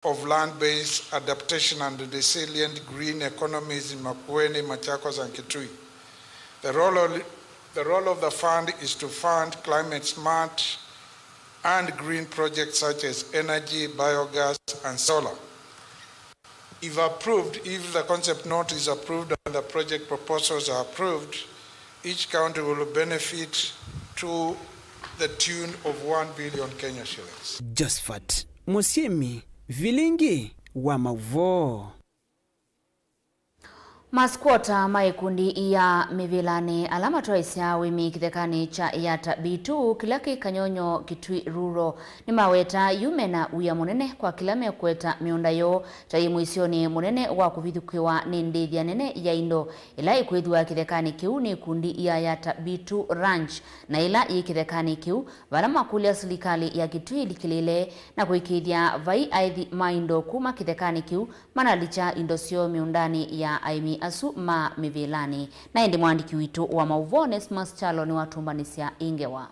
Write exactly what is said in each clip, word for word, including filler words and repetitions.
of land-based adaptation and resilient green economies in Makueni, Machakos, and Kitui. The role of, the role of the fund is to fund climate-smart and green projects such as energy, biogas, and solar. If approved, if the concept note is approved and the project proposals are approved, each county will benefit to the tune of one billion Kenya shillings. Josephat Musyimi, Vilingi wa Mauvoo. Maskwota ma ikundi ya mĩvĩlanĩ ala matwaĩsya ũĩmi kĩthekanĩ kya Yatta B two kĩla kĩ Kanyonyo, Kitui Rural, nĩmaweta yu mena wia mũnene kwa kĩla mekweta mĩũnda yoo ta yĩ mũisyonĩ mũnene wa kũvithũkĩwa nĩ ndĩthya nene ya indo ĩla ĩkwĩthĩwa kĩthekanĩ kĩu nĩ ikundi ya Yatta B two Ranch na ĩla yĩ kĩthekanĩ kĩu, vala makũlya silikalĩ ya Kitui ĩlikĩlĩĩle na kũĩkĩĩthya vai aĩthi ma indo kuma kĩthekanĩ kĩu manalikya indo syoo mĩũndanĩ ya aĩmi asu ma mĩvĩlanĩ. Na ĩndĩ mũandĩki witũ wa maũvoo Onesmus Kyalo nĩwatũmbanĩsya ĩ ngewa.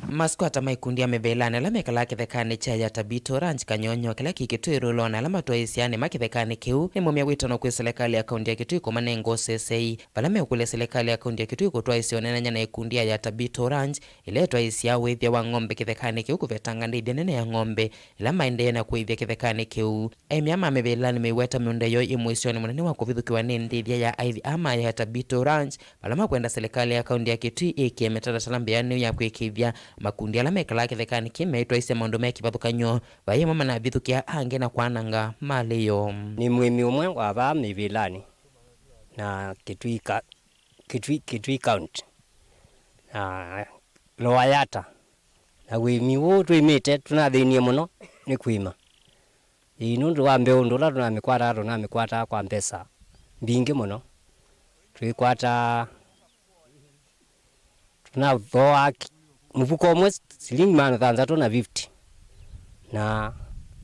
Maskwata ma ikundi ya mĩvĩlanĩ ala mekalaa kĩthekanĩ kya Yatta B two Ranch Kanyonyo kĩla kĩ Kitui Rural na ala matwaĩĩsya nĩma kĩthekanĩ kĩu nĩmaumya wĩtano kwĩ silikalĩ ya kaunti ya Kitui kũmanenga ũsesei, vala mekũlya silikalĩ ya kaunti ya Kitui kũtwaĩĩsya ũneenany'a na ikundi ya Yatta B two Ranch ĩla ĩtwaĩĩsya ũĩthya wa ng'ombe kĩthekanĩ kĩu kũvetanga ndĩthya nene ya ng'ombe ĩla maendee na kũĩthya kĩthekanĩ kĩu. Aĩmi aa ma mĩvĩlanĩ meiweta mĩũnda yoo ĩ mũisyonĩ mũnene wa kũvithũkĩwa nĩ ndĩthya ya aĩthi aa ma Yatta B two Ranch, vala makwenda silikalĩ ya kaunti ya Kitui ĩĩkĩe mĩtalatala mbĩanĩu ya kũĩkĩĩthya makundi ala mekalaa kĩthekanĩ kĩĩ meĩtwaĩsya maũndũ me kĩvathũkany'o, vai amwe manavithũkĩa angĩ na kwananga malĩ yoo. Nĩ mũĩmi ũmwe wa vaa mĩvĩlanĩ na Kitui ka-, Kitui, Kitui County na Lower Yatta. Na ũĩmi ũũ twĩmĩte tũnathĩnie mũno nĩ kũĩma. Ĩĩ, nũndũ wa mbeũ ũndũ ũla tũnamĩkwataa, tũnamĩkwataa kwa mbesa mbingĩ mũno. Twĩkwataa, tũnathooaa ki-, mũvuko ũmwe silingi maana thanthatũ na fifty. Na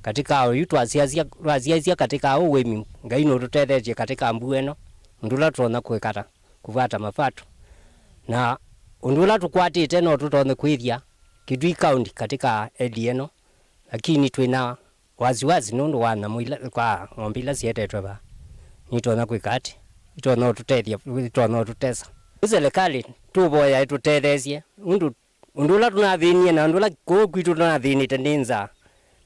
katika yu twasiasya, twasiasya katika ũũ ũĩmi, Ngai nũtũtethetye katika mbua ĩno, ũndũ ũla tũtonya kwĩkata, kũvata mapato. Na ũndũ ũla tũkwatĩte no tũtonye kwĩthya Kitui County katika area ĩno, lakini twĩna wasiwasi nũndũ wa nyamũ ila, kwa ng'ombe ila sietetwe vaa. Nitonya kwĩka atĩ, itonya ũtũtethya, itonya ũtũtesa. Yu silikalĩ tũvoya ĩtũtetheesye, nũndũ ũndũ ũla tũnathĩnie na ũndũ ũla kũũ kwitũ tũnathĩnĩte nĩ nzaa,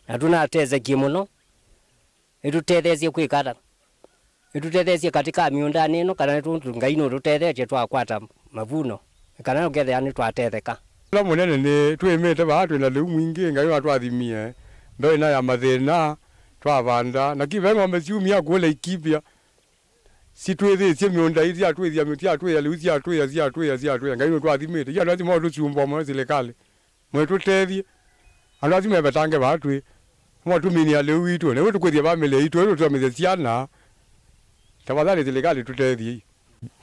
na tũnatesekie mũno, ĩtũtetheesye kwĩka ata? Ĩtũtetheesye katika mĩũndanĩ ĩno, kana nĩ tũndũ Ngai nũtũtethetye twakwata mavuno, kana ũkethĩa nĩtwatetheka. Ũla mũnene nĩ twĩmĩte vaa twĩ na lĩu mwingĩ, Ngai nĩwatwathimie, ndoĩ na ya mathĩna, twavanda, na ki ve ng'ombe syumia kũũ Laikipia, sitwĩthĩĩsye mĩũnda ii, syatwĩthya, syatwĩya lĩu, syatwĩya, syatwĩya, syatwĩya. Ngai nũtwathimĩte. Yu andũ asu maũtũsumbũa mũno silikalĩ. Mwĩtũtethye. Andũ asu mevetange vaa twĩ. Motũminĩa lĩu witũ. Nĩw'o tũkwĩthya vamĩlĩ yaitũ, ĩtũsomethye syana. Tafadhali silikalĩ tũtethye.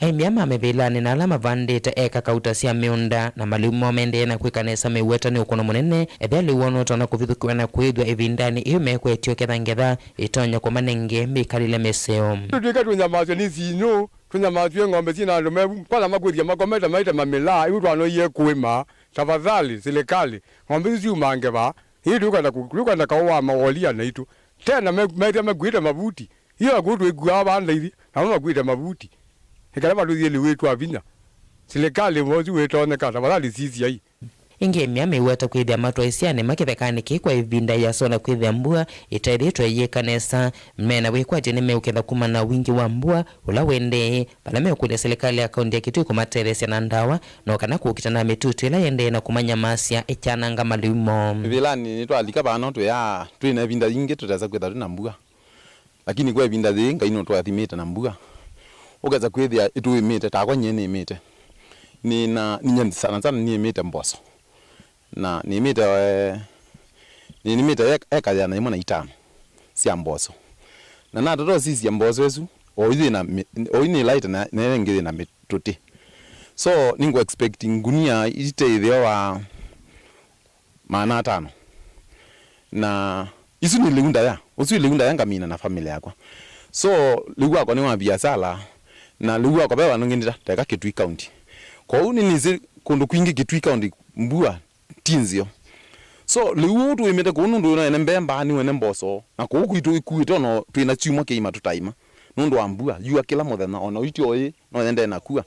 Aĩmi aa ma mĩvĩlanĩ na ala mavandĩte eka kauta sya mĩũnda na malĩu moo maendee na kwĩka nesa meiweta nĩ ũkũno mũnene, ethĩa lĩu woo nũtonya kũvithũkĩwa na kwĩthwa ĩvindanĩ ĩu mekwetye ũketha ngetha ĩtonya kũmanenge mĩkalĩle mĩseo. Tũtw'ĩka tũnyamaasw'a nĩ sinyũ, tũnyamaasw'e ng'ombe syĩ na andũ mevu, kwana makwĩthya makomete maite mamĩlaa, ĩu twanoie kũĩma. Tafadhali, silikalĩ, ng'ombe isu syumange vaa. Ĩĩ tũkwenda kũ-, tũkwenda kaũ wa mawolia naitũ. Tena me-, methĩa makuĩte mavuti. Ĩyo akũũ twĩkuaa vaa ndaithi, namo makuĩte mavuti. Ĩkala vatũthiĩ lĩu wĩtwa vinya. Silikalĩ vosi wĩtonyeka, tafadhali sisiai. Ĩngĩ aĩmi aa meiweta kwĩthĩa matwaĩsya nĩma kĩthekanĩ kĩĩ kwa ĩvinda ĩasa, o na kwĩthĩa mbua ĩtaĩthĩtwe ĩyĩka nesa. Mena wĩkwatyo nĩmeũketha kumana na wingĩ wa mbua ũla ũendee, vala mekũlya silikalĩ ya kaunti ya Kitui kũmatetheesya na ndawa, no kana kũkita na mĩtutu ĩla ĩendee na kũmanyamaasya ĩkyananga malĩu moo. Ĩvĩlanĩ nĩtwalika vano twĩaa twĩ na ĩvinda yingĩ tũtesa kwĩthwa twĩ na mbua. Lakini kwa ĩvinda yĩĩ, Ngai nũtwathimĩte na mbua. Ũkesa kwĩthĩa ĩtũĩmĩte, takwa nyie nĩĩmĩte. Nĩ na, ninyie sana sana nĩĩmĩte mboso. Na nĩĩmĩte, eh, nĩnĩmĩte eka, eka ĩana yĩmwe na itano sya mboso. Na natata ũsisya mboso ĩsu, oyu yĩ na mĩ-, oyu nĩlaĩte na, na ĩla ĩngĩ yĩ na mĩtũtĩ. So, nĩngũ expect ngunia ite ĩtheo wa maana atano. Na isu nĩ lĩu ndaya, ũsu nĩ lĩu ndaya ngamina na family yakwa. So, lĩu wakwa nĩ wa biasala, na lĩu wakwa ve vandũ ngĩndĩta, teka Kitui County. Kwoou nĩnĩsĩ kũndũ kwingĩ Kitui County mbua ti nzeo. So, lĩu ũũ tũĩmĩte kũu nũndũ wĩna ene mbemba, nĩ wene mboso, na kũu kwitũ ikuĩte ona twĩna kyumwa kĩima tũtaima. Nũndũ wa mbua, yua kĩla mũthenya, ona ũityo ĩ, no yende nakua.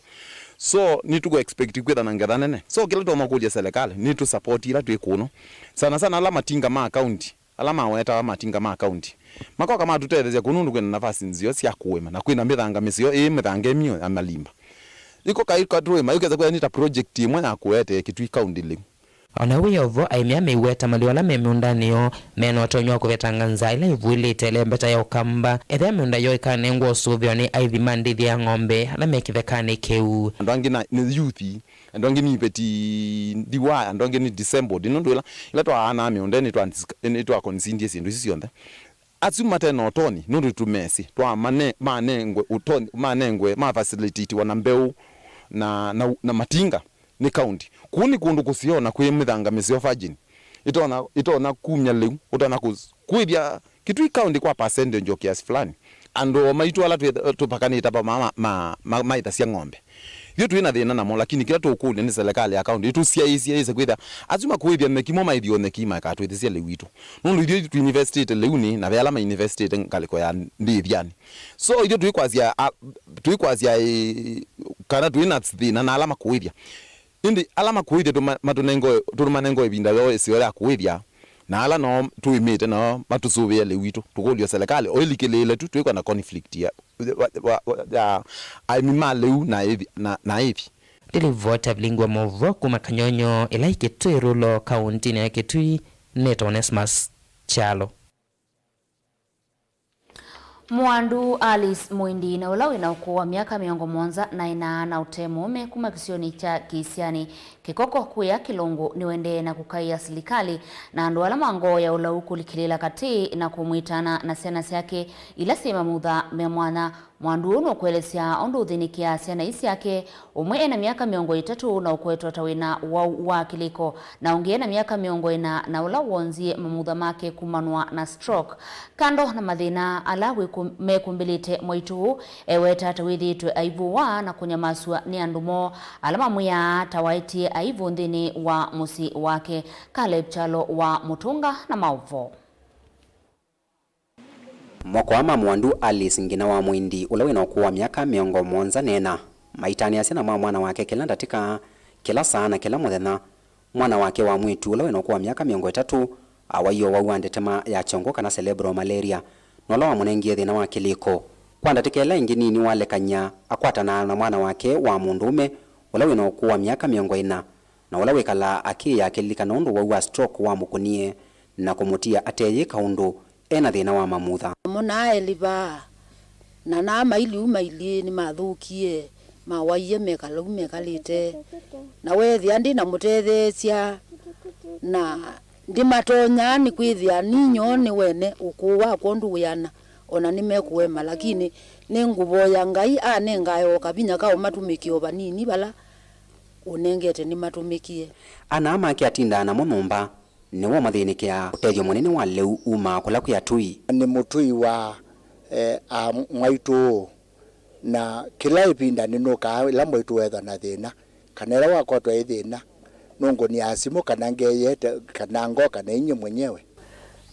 So, nĩ tũkũ expect kwĩtha na ngetha nene. So, kĩla tũtonya kũlya serikali, nĩ tũ support ila twĩ kũno. Sana sana ala matinga ma county, ala mawetawa matinga ma county. Makoka matũtetheesya kũu nũndũ kwĩna nafasi nzeo sya kũĩma, na kwĩna mĩthanga mĩseo ĩ mĩthanga ĩmio ya malimba. Iko kaĩ katũĩma, yũkesa kwĩanĩta project ĩmwe ya kũete Kitui County lĩu. Ona wĩ o vo, aĩmi aa meiweta malĩu ala me mĩũndanĩ yoo me na ũtonyi wa kũvetanga nzaa ĩla ĩvuĩlĩte ĩlembeta ya Ũkamba, ethĩa mĩũnda yoo ĩkanengwa ũsũvĩo nĩ aithi ma ndĩthya ya ng'ombe ala me kĩthekanĩ kĩu. Andũ angĩ na, nĩ youth, andũ angĩ nĩ iveti ndiwa, andũ angĩ nĩ disabled. Nũndũ ĩla, ĩla twaanaa mĩũnda nĩtwa-, nĩtwaconsidie syĩndũ isu syonthe. Asu mate na ũtonyi, nũndũ tũmesĩ, twa mane-, manengwe ũtonyi, manengwe, ma facilitatiwa na mbeũ na, na, na matinga nĩ county. Kũu nĩ kũndũ kũseo na kwĩ mĩthanga mĩseo virgin. Ĩtonya, ĩtonya kumya lĩu, ũtonya kũ-, kũĩthya Kitui County kwa percentage o kiasi fulani. Andũ o maitũ ala twĩ-, tũpakanĩte pa ma, ma, ma, ma, maĩthasya ng'ombe. Ithyĩ twĩ na thĩna namo, lakini kĩla tũkũlya nĩ serikali ya county ĩtũsyaĩĩsye yĩse kwĩthĩa asu makũĩthya nyeki mo maĩthye o nyeki maikatwĩthĩsye lĩu witũ. Nũndũ ithyĩ tũinvestĩte lĩunĩ na ve ala mainvestĩte ngalĩko ya ndĩthyanĩ. So ithyĩ tũikwasya, a, tũikwasya, ĩ, kana twĩ na thĩna na ala makũĩthya. Ĩndĩ ala makũĩthya tũma-, matũnengo-, tũmanengo ĩvinda yoo ĩseo ya kũĩthya, na ala noo tũĩmĩte nao matũsũvĩe lĩu witũ. Tũkũlya serikali o ĩlikĩlĩĩle tu twĩkwa na conflict ya, wa, wa, wa, ya aĩmi ma lĩu na ĩthi, na, na ĩthi. Ndĩlivota vilingi wa maũvoo kuma Kanyonyo ĩla ĩ Kitui Rural, kaũntĩnĩ ya Kitui, nĩtawa Onesmus Kyalo. Mwandu Alice Mwindi, na ũla wĩna ũkũũ wa myaka mĩongo mũonza na ĩna na ũte mũũme kuma kĩsionĩ kya Kĩisyani, Kĩkoko kũya Kĩlũngũ, nĩũendee na kũkaĩa silikalĩ na andũ ala ma ngoo ya ũlau kũlikĩlĩĩla katĩ na kũmwĩtana na syana syake ila syĩ mamutha me mwanya. Mwandu ũũ nũkũelesya ũndũ ũthĩnĩkĩaa syana ii syake, ũmwe ena myaka mĩongo ĩtatũ na ũkwetwa ta wĩna wau wa kĩlĩko, na ũngĩ ena myaka mĩongo ĩna na ũla wonzie mamutha make kumanwa na stroke. Kando na mathĩna ala wĩkũ-, mekumbĩlĩte mwaitũ ũũ, eweta ta wĩthĩĩtwe aivũwa na kũnyamasw'a nĩ andũ moo ala mamwĩaa ta waetie aivũ nthĩnĩ wa mũsyĩ wake. Caleb Kyalo wa Mũtũnga na maũvoo. Moko aa ma Mwandu Alice, ngina wa Mwindi, ũla wĩna ũkũũ wa myaka mĩongo mũonza na ĩna, maitanĩa syana ma mwana wake kĩla ndatĩka, kĩla saa na kĩla mũthenya. Mwana wake wa mwĩĩtu, ũla wĩna ũkũũ wa myaka mĩongo ĩtatũ, awaie ũwau wa ndetema ya kyongo kana cerebral malaria, na ũla wamũnengie thĩna wa kĩlĩko. Kwa ndatĩka ĩla ĩngĩ nini walekany'a, akwatanaa na mwana wake wa mũndũũme, ũla wĩna ũkũũ wa myaka mĩongo ĩna, na ũla wĩkalaa akĩĩa akĩlilikana ũndũ wau wa stroke wamũkũnie na kũmũtia ateyĩka ũndũ, e na thĩna wa mamutha. Namo naa elĩ vaa, na naa mailiu mailĩ nĩmathũkie, mawaie mekalau mekalĩte, na weethĩa ndĩ na mũtetheesya, na ndĩmatonyaa, nĩkwĩthĩa ninyoo nĩ wene ũkũũ wakwa ũndũ wĩana, o na nĩmekũema, lakini nĩngũvoya Ngai anengae o kavinya ka ũmatũmĩkĩa o vanini vala ũnengete nĩmatũmĩkie. Ana make atindaa namo nyũmba, nĩwe ũmathĩnĩkĩaa. Ũtethyo mũnene wa lĩu umaa kũla kwĩ atũi. Nĩ mũtũi wa, eh, a mwaitũ, na kĩla ĩvinda nĩnũkaa ĩla mwaitũ weethwa na thĩna, kana ĩla wakwatwa ĩ thĩna, nũngũnĩaa simũ kana ngeete, kana ngoka na inyie mwenyewe.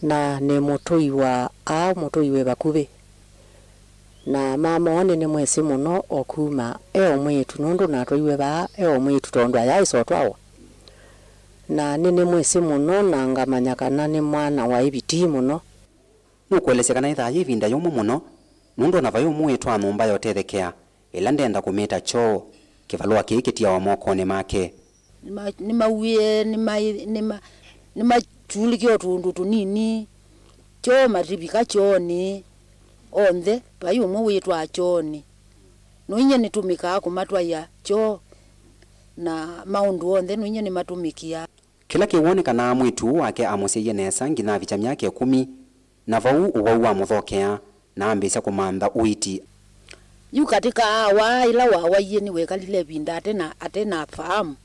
Na nĩ mũtũi wa aa mũtũi wĩ vakuvĩ. Na mama oo nĩnĩmwĩsĩ mũno o kuma e o mwĩĩtu, nũndũ natwaiwe vaa e o mwĩĩtu, tondũ ayaaĩsa ũtwawa. Na nĩnĩmwĩsĩ mũno, na ngamanya kana nĩ mwana wa ĩvitii mũno. Nũkũelesya kana ĩthaa yĩ ĩvinda yũmũ mũno, nũndũ o na vai ũmwe wĩtwaa nyũmba ya ũtethekea ĩla ndenda kũmĩta kyoo. Kĩvalũa kĩĩ kĩtiawa mokonĩ make. Nĩma-, nĩmauĩe, nĩma-, nĩma-, nĩmakyulĩke o tũũndũ tũnini, kyoo mativika kyoonĩ, onthe vai ũmwe wĩtwaa kyoonĩ. Nũinyie nĩtũmĩkaa kũmatwaĩa kyoo, na maũndũ onthe nũinyie nĩmatũmĩkĩaa. Kĩla kĩwonekana, mwĩĩtu ũũ wake amũsyaie nesa nginya avikya myaka ĩkũmi, na vau ũwau wamũthokea, na ambĩĩsya kũmantha ũiiti. Yu katĩ ka awa ĩla wawaie nĩwekalile ĩvinda ate na, ate na faamu,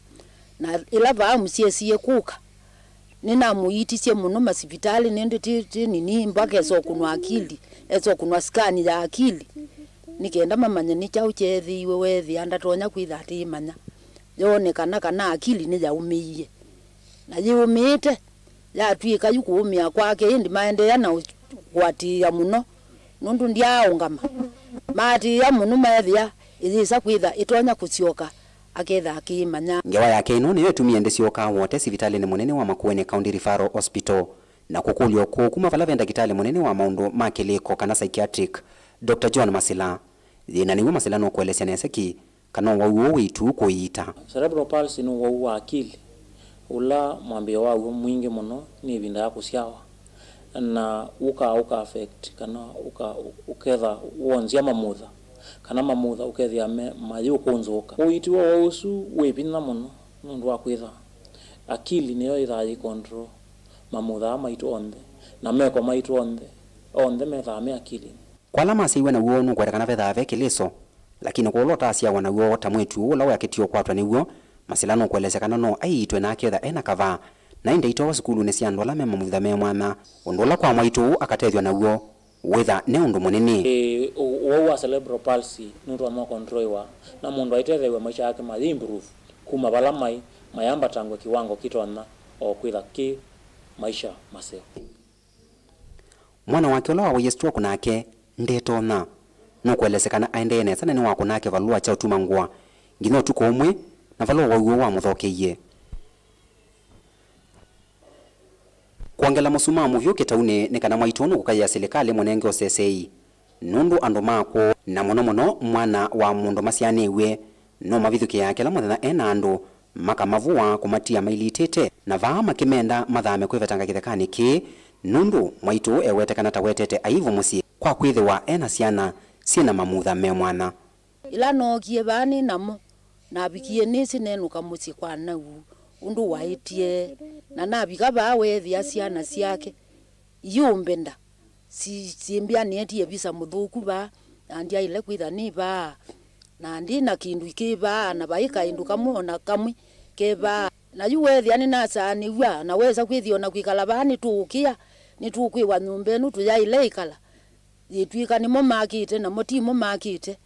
na ĩla faamu syesie kũka, nĩnamũiitisye mũno masivitalĩ, nĩndĩ ti, ti nini, mpaka esa ũkũnwa akili, esa ũkũnwa scan ya akili, nĩ kenda mamanye nĩ kyaũ kyeethĩiwe, weethĩa ndatonya kwĩtha atĩĩmanya. Yoonekana kana akili nĩyaũmĩie, na yĩũmĩĩte, Yatw'ĩka yu kũũmĩa kwake, ĩndĩ maendeea na kũatĩĩa mũno, nũndũ ndyaaũngama. Maatĩĩa mũno, meethĩa ĩyĩsa kwĩtha ĩtonya kũsyoka, aketha akĩĩmanya. Ngewa yake ĩno nĩyo ĩtumie ndĩsyoka wote sivitalĩnĩ mũnene wa Makueni County Referral Hospital, na kũkũlya ũkũũ kuma vala ve ndakĩtalĩ mũnene wa maũndũ ma kĩlĩko, kana psychiatric, Doctor John Masila. Yĩna nĩw'o Masila nũkũelesya nesa kĩ kana ũwau ũũ wĩ ĩtu kũiita. Cerebral palsy nĩ ũwau wa akili ũla mwambĩĩo waw'o mwingĩ mũno nĩ ĩvinda ya kũsyawa, na ũka, ũka affect kana ũka, ũketha wonzya mamutha, kana mamutha ũkethĩa me mayĩũkũnzũũka. Ũiiti wa ũwau ũsu wĩ vinya mũno nũndũ wa kwĩtha akili nĩyo ĩthaa yĩ control mamutha aa maitũ onthe, na meko maitũ onthe, onthe methaa me akilinĩ. Kwa ala masyaĩwe naw'o, nũkweta kana vethaa ve kĩlĩso, lakini kwa ũla ũtasyawa naw'o, ta mwĩĩtu ũũ ũla weakĩtie ũkwatwa nĩw'o, Masila nũkũelesya kana no aiitwe na aketha e na kavaa, na ĩndĩ aitwawa sukulunĩ sya andũ ala me mamutha me mwanya, ũndũ ũla kwa mwaitũ ũũ akatethw'a naw'o wĩtha ne ũndũ mũnene. Ĩĩ, ũ-, ũwau wa cerebral palsy nũtonya ũkontroiwa, na mũndũ aitetheew'a maisha yake mayĩ improve kuma vala maĩ, mayambatangw'a kĩwango kĩtonya o kwĩtha kĩ maisha maseo. Mwana wake ũla wawaie stroke nake ndetonya. Nũkũelesya kana aendee nesa na nĩwakũnaa kĩvalũa kya ũtuma ngũa nginya ũtukũ ũmwe, na vala ũwau ũũ wamũthokeie. Kwongela mũsumaa mũvyũ kĩtaunĩ nĩ kana mwaitũ nũkũkaĩa silikalĩ ĩmũnenge ũsesei, nũndũ andũ ma kwoo, na mũno mũno mwana wa mũndũ masyaanĩw'e, no mavithũkĩaa kĩla mũthenya e na andũ, makamavũa, kũmatia mailitĩte, na vaa makĩmenda mathame kwĩvetanga kĩthekanĩ kĩĩ, nũndũ mwaitũ ewete kana tawetete aivu mũsyĩ kwa kwĩthĩwa e na syana syĩ na mamutha me mwanya. Ĩla nookie vaa nĩ namo, navikie nĩsĩ nenũka mũsyĩ kwa naw'o ũndũ waĩtye, na navika vaa weethĩa syana syake iyũmbenda. Si-, syĩmbĩa nĩetie visa mũthũku vaa, na ndyaĩle kwĩtha nĩ vaa, na ndĩ na kĩndũ kĩ vaa, na vaĩ kaĩndũ kamwe o na kamwe ke vaa. Na yu weethĩa nĩnasaanĩw'a, na wesa kwĩthĩa o na kwĩkala vaa nĩtũũkĩa, nĩtũkwĩwa nyũmba ĩno tũyaĩle ĩkala, yĩtw'ĩka nĩmo makĩte, namo timo makĩte.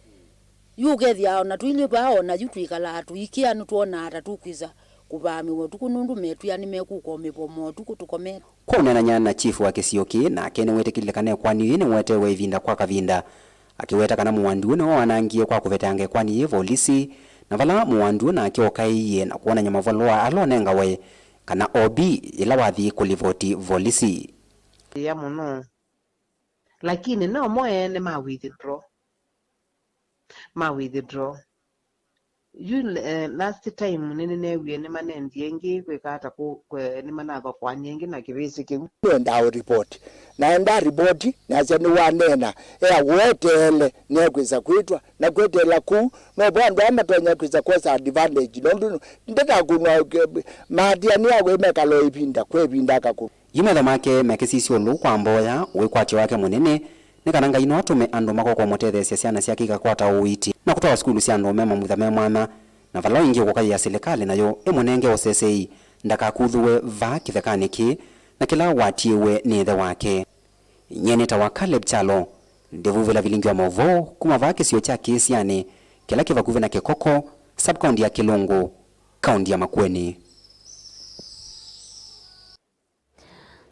Yu ũkethĩa o na tũilyĩ vaa, o na yu twĩkalaa tũikĩa, nĩtwonaa ta tũkwĩsa kũvaamĩwa ũtukũ, nũndũ metwĩa nĩmekũka o mĩvomo ũtukũ tũkomete. Kwa ũneenany'a na chief wa kĩsio kĩĩ, nake nĩwĩtĩkĩlile kana ĩkoani yĩĩ nĩwetewe ĩvinda kwa kavinda, akĩweta kana mũwandi ũũ nĩwe wanangie kwa kũvetanga ĩkoani yĩĩ volisi, na vala mũwandi ũũ nake ũkaĩie na kwonany'a mavalũa ala ũnengawe kana O B yĩla wathi kũlivoti volisi. Ĩa mũno. Lakini no mo ene ma withdraw. Ma withdraw. Yu, eh, last time nĩnĩneewie nĩmanendie ĩngĩ kwĩka ata kũ-, kwe-, nĩmanathokoany'a ĩngĩ na kĩvĩsĩ kĩu. Nĩendaa ũripoti. Naenda ripoti, nasya nĩwaneena, ea weteele, nĩekwĩsa kwĩtwa, na kweteela kũu, no vo andũ aa matonya kwĩsa kwosa advantage, nũndũ ndatakunwa, eh, maatia nĩ awe mekala o ĩvinda, kwa ĩvinda akakũnwa. Yu metho make mekĩsisya ũlũ kwa mboya, wĩkwatyo wake mũnene nĩ kana Ngai no atũme andũ makoka ũmũtetheesya syana syake ikakwata ũiiti na kũtwawa sukulu sya andũ me mamutha me mwanya, na vala ĩngĩ ũkũkaĩa silikalĩ nayo ĩmũnenge ũsesei ndakakuthũwe vaa kĩthekanĩ kĩĩ na kĩla watiĩwe nĩ ĩthe wake. Nyie nĩtawa Caleb Kyalo, ndĩvuvĩla vilingi wa maũvoo kuma vaa kĩsio kya Kĩĩsyanĩ kĩla kĩ vakuvĩ na Kĩkoko, sub-county ya Kĩlũngũ, kaunti ya Makueni.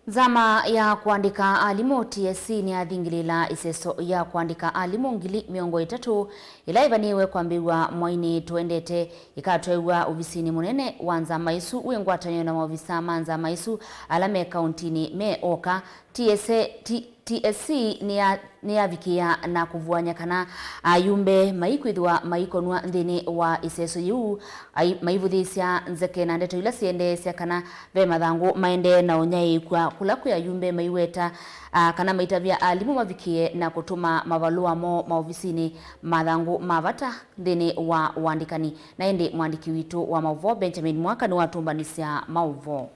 Nzama ya kũandĩka alimũ, T S C, nĩyathingĩlĩĩla ĩseso ya kũandĩka alimũ ngili mĩongo ĩtatũ ĩla ĩvanĩĩwe kwambĩĩw'a mwainĩ tũendete, ĩkatwaĩwa ovisinĩ mũnene wa nzama ĩsu wĩ ngwatanĩo na maovisa ma nzama ĩsu ala me kauntinĩ me oka. T S A, T-, T S C nĩya-, nĩyavikĩĩa na kũvuany'a kana ayumbe maikwĩthĩwa maikonw'a nthĩnĩ wa ĩseso yĩu, ai-, maivũthĩĩsya nzeke na ndeto ila siendeesya kana ve mathangũ maendee na ũnyaĩĩkw'a kũla kwĩ ayumbe maiweta, a, kana maitavya alimũ mavikĩe na kũtũma mavalũa moo maovisinĩ, mathangũ ma vata nthĩnĩ wa ũandĩkani. Na ĩndĩ mũandĩki witũ wa maũvoo Benjamin Mwaka nĩwatũmbanĩsya maũvoo.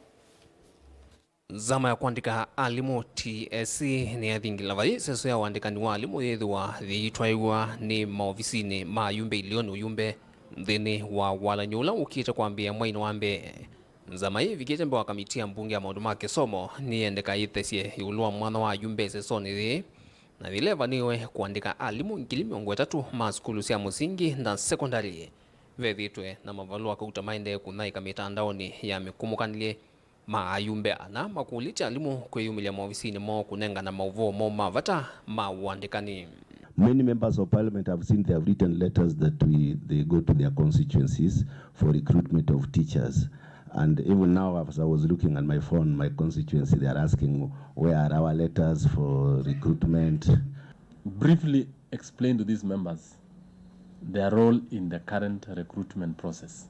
Nzama ya kũandĩka alimũ, T S C, nĩyathingĩla vai ĩseso ya ũandĩkani wa alimũ yĩthĩwa yĩitwaĩw'a nĩ maovisinĩ ma ayumbe ilioni ũyumbe nthĩnĩ wa walany'o ũla ũkĩte kwambĩĩa mwainĩ wa mbee. Nzama ĩĩ ĩvikĩte mbee wa kamiti ya mbunge ya maũndũ ma kĩsomo nĩyendeka yĩthesye ĩũlũ wa mwanya wa ayumbe ĩsesonĩ yĩĩ, na yĩla ĩvanĩĩwe kũandĩka alimũ ngili mĩongo ĩtatũ ma sukulu sya mũsingi na sekondalĩ. Vethĩĩtwe na mavalũa kauta maendee kũnyaĩĩka mĩtandaonĩ ya mĩkũmũkanĩlye ma ayumbe ana makũlĩtye alimũ kwĩyumĩlya maovisinĩ moo kũnengana maũvoo moo ma vata ma ũandĩkani. Many members of parliament have seen they have written letters that we, they go to their constituencies for recruitment of teachers. And even now, as I was looking at my phone, my constituency, they are asking, "Where are our letters for recruitment?" Briefly explain to these members their role in the current recruitment process,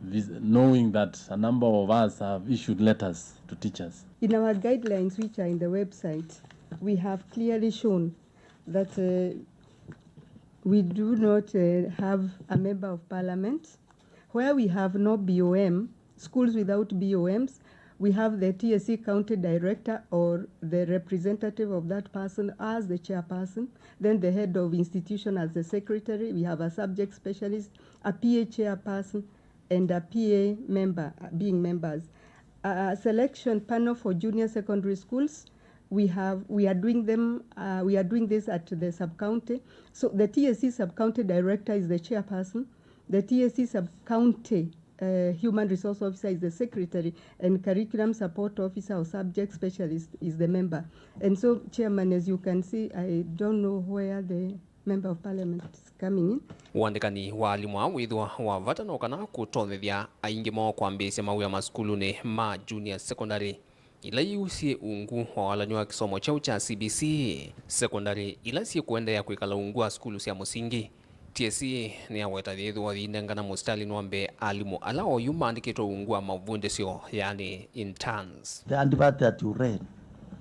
vis-, knowing that a number of us have issued letters to teachers. In our guidelines, which are in the website, we have clearly shown that uh, we do not uh, have a member of parliament. Where we have no B O M, schools without B O Ms, we have the T S C county director or the representative of that person as the chairperson, then the head of institution as the secretary, we have a subject specialist, a P A chairperson, and a P A member, uh, being members. A selection panel for junior secondary schools, we have, we are doing them, uh, we are doing this at the sub-county. So the T S C sub-county director is the chairperson, the T S C sub-county uh, human resource officer is the secretary, and curriculum support officer or subject specialist is the member. And so, Chairman, as you can see, I don't know where the member of parliament is coming in. Ũandĩkani wa alimũ aa wĩthĩwa wa vata no kana kũtonyethya aingĩ moo kwambĩĩsya mawĩa masukulunĩ ma junior secondary ila yu syĩ ungu wa walany'o wa kĩsomo kyaũ kya C B C. Sekondalĩ ila syĩkũendeea kwĩkala ungu wa sukulu sya mũsingi, T S C nĩyaweta yĩthĩwa yĩinengana mũsitalĩnĩ wa mbee alimũ ala oyu maandĩkĩtwe ungu wa mavundĩsyo, yani interns. The advert that you read,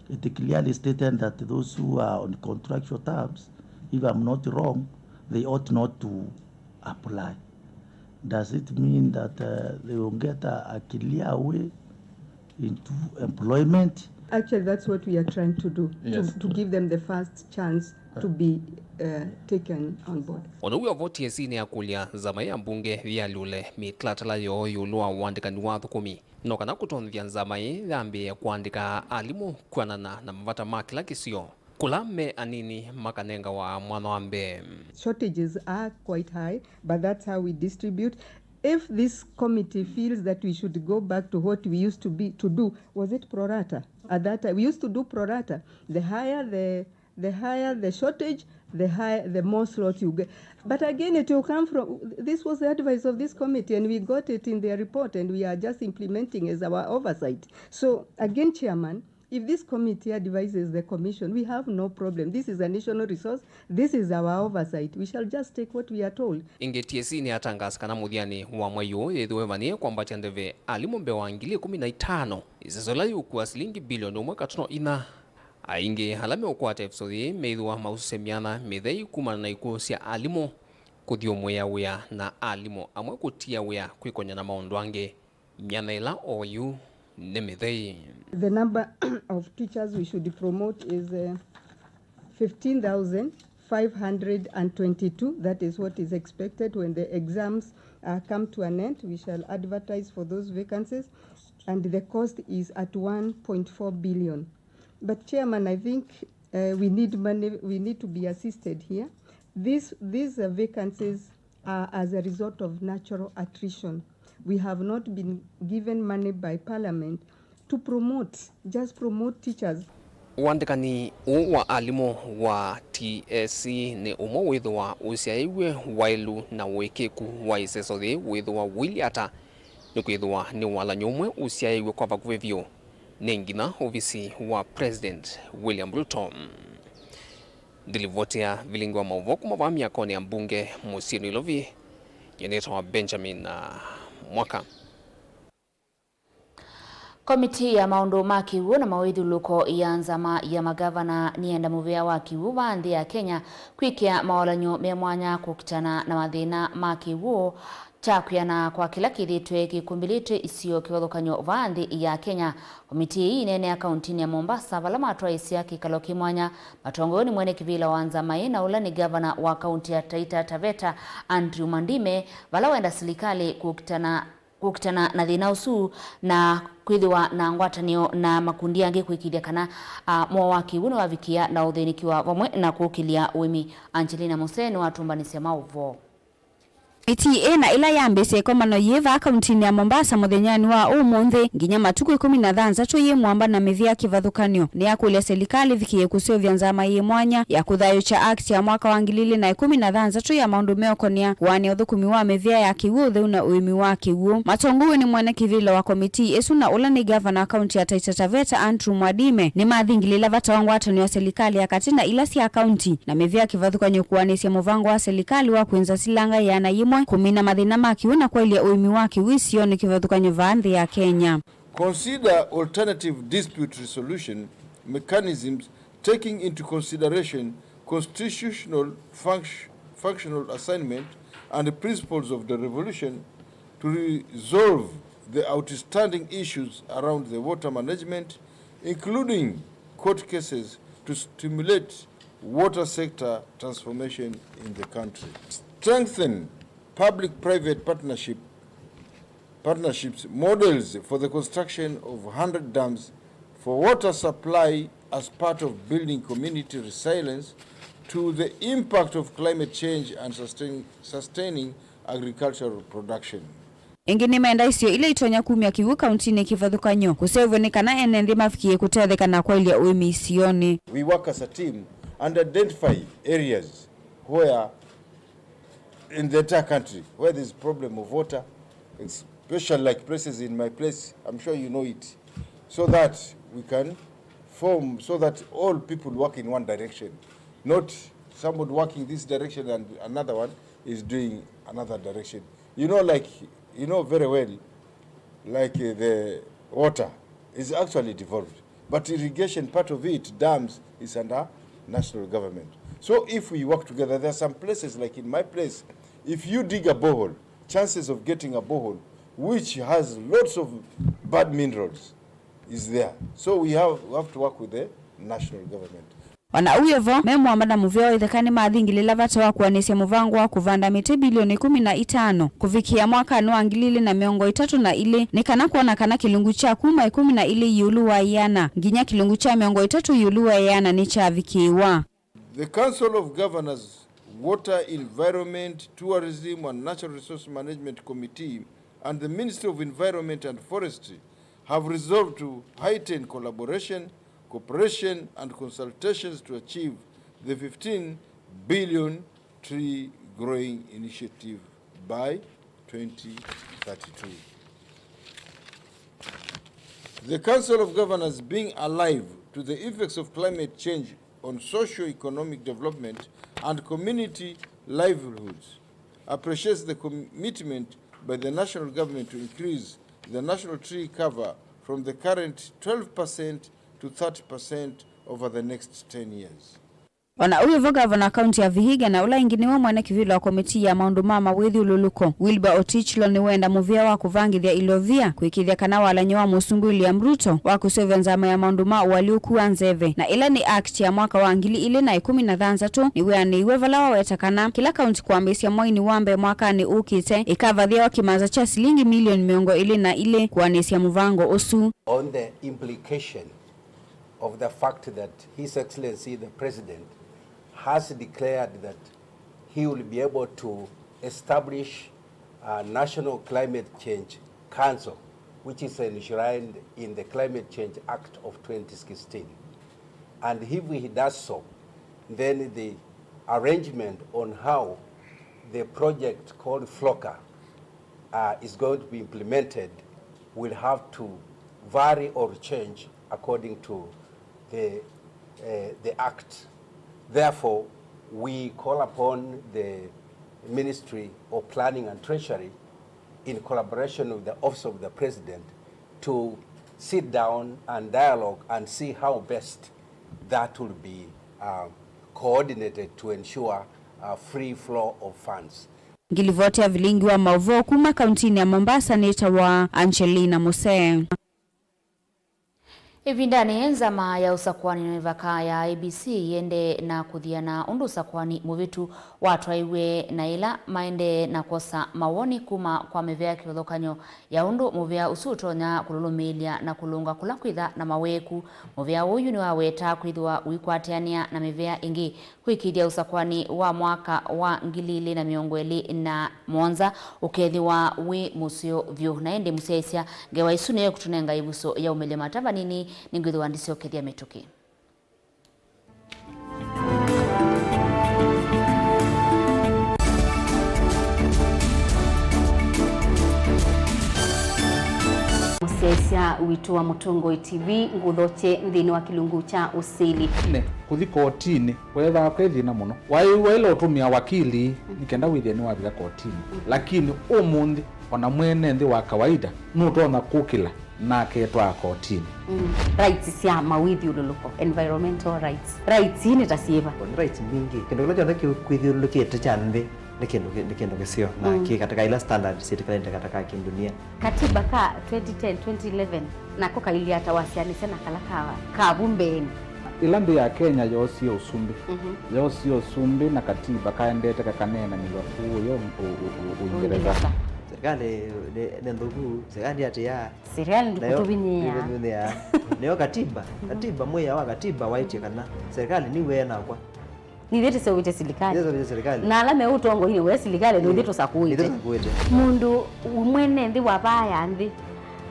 it clearly stated that those who are on contractual terms, if I'm not wrong, they ought not to apply. Does it mean that uh, they will get a, a clear way into employment? Actually, that's what we are trying to do, yes, to, to give them the first chance to be uh, taken on board. Ona wĩ o vo, T S C nĩyakũlya nzama ya mbunge yĩalyũle mĩtalatala yoo ĩũlũ wa ũandĩkani wa athũkũmi, no kana kũtonyethya nzama ĩĩ yambĩĩe kũandĩka alimũ kwĩanana na mavata ma kĩla kĩsio. Kũla me anini makanengawa mwanya wa mbee. Shortages are quite high, but that's how we distribute. If this committee feels that we should go back to what we used to be to do, was it pro rata? At that time, we used to do pro rata. The higher the the higher the shortage, the higher, the more slots you get. But again, it will come from, this was the advice of this committee, and we got it in their report, and we are just implementing as our oversight. So again, Chairman, if this committee advises the commission, we have no problem. This is a national resource. This is our oversight. We shall just take what we are told. Ĩngĩ, T S C nĩyatangaasa kana mũthyanĩ wa mwei ũũ yĩthĩwe ĩvanie kwambatya ndeve alimũ mbee wa ngili ĩkũmi na itano, ĩseso ĩla yĩũkua silingi bilioni ũmwe katuno inya. Aingĩ ala meũkwata ĩvuso yĩĩ meĩthĩwa mausũsya myanya mĩthei kumana na ikw'ũ sya alimũ, kũthyũmũĩa wĩa na alimũ amwe kũtia wĩa kwĩkony'a na maũndũ angĩ. Myanya ĩla oyu nĩ mĩthei. The number of teachers we should promote is uh, fifteen thousand five hundred and twenty-two. That is what is expected when the exams uh, come to an end. We shall advertise for those vacancies, and the cost is at one point four billion. But Chairman, I think uh, we need money, we need to be assisted here. These, these uh, vacancies are as a result of natural attrition. We have not been given money by Parliament to promote, just promote teachers. Ũandĩkani ũũ wa alimũ wa T S C nĩ ũmwe wĩthĩwa ũsyaĩw'e waĩlu na ũĩkĩĩku wa ĩseso yĩĩ wĩthĩwa ũilyĩ ata, nĩkwĩthĩwa nĩ walany'o ũmwe ũsyaĩw'e kwa vakuvĩ vyũ nĩ nginya ovisi wa President William Ruto. Ndilivotea vilingi wa maũvoo kuma vaa myakonĩ ya mbunge mũsyĩ Nairobi, nyie nĩtawa Benjamin, ah, Mwaka. Komitii ya maũndũ ma kĩw'ũ na mawĩthyũlũlũko ya nzama ya magavana nĩyenda mũvĩa wa kĩw'ũ vaa nthĩ ya Kenya kwĩkĩa mawalany'o me mwanya kũkitana na mathĩna ma kĩw'ũ kya kwĩana kwa kĩla kĩthĩĩtwe kĩkumbĩlĩtwe isio kĩvathũkany'o vaa nthĩ ya Kenya. Komitii ĩĩ ĩneenea kauntinĩ ya Mombasa, vala matwaĩĩsya kĩkalo kĩ mwanya matongoew'e nĩ mwene kĩvĩla wa nzama ĩĩ na ũla nĩ ngavana wa kaunti ya Taita Taveta, Andrew Mwandime, vala wenda silikalĩ kũkitana, kũkitana na thĩna ũsu na kwĩthĩwa na ngwatanĩo na makundi angĩ kwĩkĩĩthya kana, a, mũao wa kĩw'ũ nĩwavikĩa na ũthĩnĩkĩwa vamwe na kũkĩlya ũĩmi. Angelina Muse nĩwatũmbanĩsya maũvoo. Mĩtĩ ĩna ĩla yambĩĩsye ĩkomano yĩ vaa kauntinĩ ya Mombasa mũthenyanĩ wa ũmũnthĩ nginya matukũ ĩkũmi na thanthatũ yĩ mwamba na mĩvĩa kĩvathũkany'o nĩyakũlya selikalĩ ĩvikĩe kũseũvya nzama yĩ mwanya ya kũthayũũkya Act ya mwaka wa ngili ilĩ na ĩkũmi na thanthatũ ya maũndũ meũkonea kũaanĩa ũthũkũmi wa mĩvĩa ya kĩw'ũ, ũtheu na ũĩmi wa kĩw'ũ. Matongoew'e nĩ mwene kĩvĩla wa komitii ĩsu na ũla nĩ ngavana wa kaunti ya Taita Taveta Andrew Mwadime nĩmathingilĩla vata wa ngwatanĩo ya selikalĩ ya katĩ na ila sya kaunti na mĩvĩa kĩvathũkany'o kũaanĩsya mũvango wa selikalĩ wa kwĩnza silanga ĩana yĩmwe, kũmina mathĩna ma kĩw'ũ na kwaĩlya ũĩmi wa kĩw'ũ isionĩ kĩvathũkany'o vaa nthĩ ya Kenya. Consider alternative dispute resolution mechanisms taking into consideration constitutional funct-, functional assignment and principles of the revolution to resolve the outstanding issues around the water management, including court cases, to stimulate water sector transformation in the country. Strengthen public-private partnership, partnerships models for the construction of hundred dams for water supply as part of building community resilience to the impact of climate change and sustain-, sustaining agricultural production. Ĩngĩ nĩmenda isio ila itonya kumya kĩw'ũ kauntinĩ kĩvathũkany'o kũseũvw'a nĩ kana ene nthĩ mavikĩe kũtetheka na kwaĩlya ũĩmi isionĩ. We work as a team and identify areas where in the entire country where there's problem of water, especially like places in my place, I'm sure you know it, so that we can form, so that all people work in one direction, not someone working this direction and another one is doing another direction. You know, like, you know very well, like, uh, the water is actually devolved, but irrigation part of it, dams, is under national government. So if we work together, there are some places, like in my place, if you dig a borehole, chances of getting a borehole which has lots of bad minerals is there. So we have, we have to work with the national government. O na ũu wĩ vo, me mwamba na mũvea wa itheka nĩmathingilĩla vata wa kũaanĩsya mũvango wa kũvanda mĩtĩ bilioni ĩkũmi na itano kũvikĩa mwakanĩ wa ngili ilĩ na mĩongo ĩtatũ na ilĩ, nĩ kana kwona kana kĩlungu kya kuma ĩkũmi na ilĩ ĩũlũ wa ĩana nginya kĩlungu kya mĩongo ĩtatũ ĩũlũ wa ĩana nĩkyavikĩĩwa. The Council of Governors, Water, Environment, Tourism and Natural Resource Management Committee and the Ministry of Environment and Forestry have resolved to heighten collaboration, cooperation and consultations to achieve the fifteen billion tree growing initiative by twenty thirty-two. The Council of Governors, being alive to the effects of climate change on socio-economic development and community livelihoods, appreciates the commitment by the national government to increase the national tree cover from the current twelve percent to thirty percent over the next ten years. O na ũu wĩ vo, ngavana wa kaunti ya Vihiga na ũla ĩngĩ nĩwe mwene kĩvĩla wa komitii ya maũndũ ma mawĩthyũlũlũko, Wilbur Otichlo, nĩwenda mũvea wa kũvangĩthya ilovia, kũĩkĩĩthya kana walany'o wa Mũsumbĩ William Ruto wa kũseũvya nzama ya maũndũ ma ũalyũku wa nzeve, na ĩla nĩ Act ya mwaka wa ngili ilĩ na ĩkũmi na thanthatũ, nĩwĩanĩiwe, vala waweta kana kĩla kaunti kwambĩĩsya mweinĩ wa mbee mwakanĩ ũkĩte ĩkavathĩawa kĩmanza kya silingi milioni mĩongo ĩlĩ na ilĩ kũanĩsya mũvango ũsu. On the implication of the fact that His Excellency the President has declared that he will be able to establish a National Climate Change Council, which is enshrined in the Climate Change Act of twenty sixteen. And if he does so, then the arrangement on how the project called FLOCA uh, is going to be implemented will have to vary or change according to the, uh, the Act. Therefore, we call upon the Ministry of Planning and Treasury, in collaboration with the Office of the President, to sit down and dialogue and see how best that will be, uh, coordinated to ensure a free flow of funds. Ngilivoti ya vilingi wa maũvoo kuma kauntinĩ ya Mombasa nĩtawa Angelina Musee. Ĩvindanĩ, nzama ya ũsakũani na mĩvaka ya I E B C yĩendee na kũthiana ũndũ ũsakũani mũvĩtu watwaiwe na ĩla maendee na kwosa mawoni kuma kwa mĩvĩa kĩvathũkany'o ya ũndũ mũvĩa ũsu ũtonya kũlũlũmĩĩlya na kũlũnga kũla kwĩtha na maweeku. Mũvĩa ũyu nĩwawetaa kwĩthĩwa ũikwatĩanĩa na mĩvĩa ĩngĩ kwĩkĩĩthya ũsakũani wa mwaka wa ngili ilĩ na mĩongo ĩlĩ na mũonza ũkethĩwa wĩ mũseo vyũ. Na ĩndĩ mũsyaĩĩsya, ngewa ĩsu nĩyo ĩkũtũnenga ĩvuso ya ũmĩlya mata vanini, nĩngwĩthĩwa ndisyokethya mĩtũkĩ. Mũsyaĩĩsya witũ wa Mũtongoi T V, ngũthokye nthĩnĩ wa kĩlungu kya ũsili. Nĩ kũthi kotinĩ kweethaa kwĩ thĩna mũno. Waĩwa ĩla ũtũmĩa wakili nĩ kenda wĩthĩe nĩwavika kotinĩ. Lakini ũmũnthĩ, ona mwene nthĩ wa kawaida nũtonya kũkĩla na aketwaa kotinĩ. Mm. Rights sya mawĩthyũlũlũko, environmental rights. Rights ii nĩ ta syĩva? Nĩ rights mbingĩ. Kĩndũ kĩla kyonthe kĩkwĩthyũlũlũkĩte kya nthĩ nĩ kĩndũ kĩ-, nĩ kĩndũ kĩseo, na kĩ katika ila standards sitikalĩte katika kindunia. Katiba ka twenty ten, twenty eleven, nako kailyĩ ata wasyaanĩsya na kala ka, ka vu mbeenĩ? Ĩla nthĩ ya Kenya yoosie ũsumbĩ, yoosie ũsumbĩ na katiba kaendete kakaneenanĩw'a kũũya ũ-, ũ-, ũ-, ũ-, Ũingereza. Ũingereza. Serikali nĩ, nĩ nthũku, serikali atĩa? Serikali ndĩkũtũvinyĩĩa. Nayo ndĩkũtũvinyĩĩa. Nĩyo katiba, katiba, mwĩao wa katiba waĩtye kana serikali nĩw'e nakwa. Nithyĩ tũseũvĩtye silikalĩ. Nithyĩ tũseũvĩtye silikalĩ. Na ala me ũtongoinĩ we silikalĩ, nĩ ithyĩ tũsakũĩte. Nithyĩ tũsakũĩte. Mũndũ mwene nthĩ wa vaa ya nthĩ